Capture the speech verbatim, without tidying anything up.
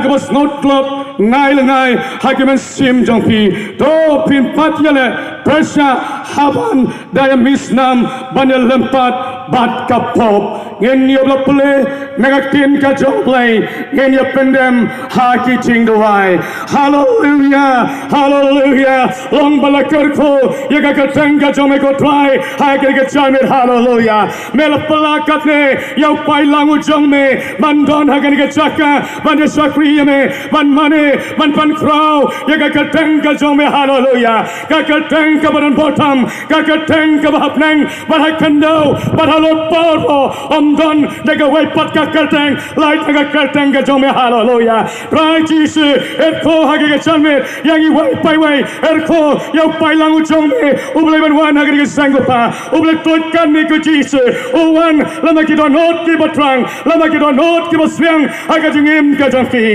kaba sngewthuh, ngai la ngai ha ki mynsiem jong phi. To phin pat ïaleh pyrshah haban da ïa misnam ban ïalem pat bad ka pop. Ngin ïa la pule na ka ktien ka jong U Blei, ngin ïa pyndem ha ki jingduwai. Haleluya, haleluya. Long ba la kyrkhu ïa ka kyrteng ka jong me ko Trai ha kane ka janmiet. Haleluya. Me la pla katne ïa u paidlang u jong me ban don ha kane ka jaka ban ïa shakri ïa me, ban mane, ban pynkhraw ïa ka kyrteng ka jong me. Haleluya. Ka kyrteng kaba don bor tam, ka kyrteng kaba ha bneng bad ha khyndew bad halor baroh, ym don da kawei pat ka kyrteng lait na ka kyrteng ka jong me. Haleluya. Trai Jisu, kyrkhu ha kane ka janmiet ïa ngi wei pa wei, kyrkhu ïa u paidlang u jong me, U Blei ban wan ha kane ka seng ko Pa. U Blei tuid katne ko Jisu, u wan lem bad ki dohnud kiba trang, lem bad ki dohnud kiba sliang ha ka jingim ka jong phi.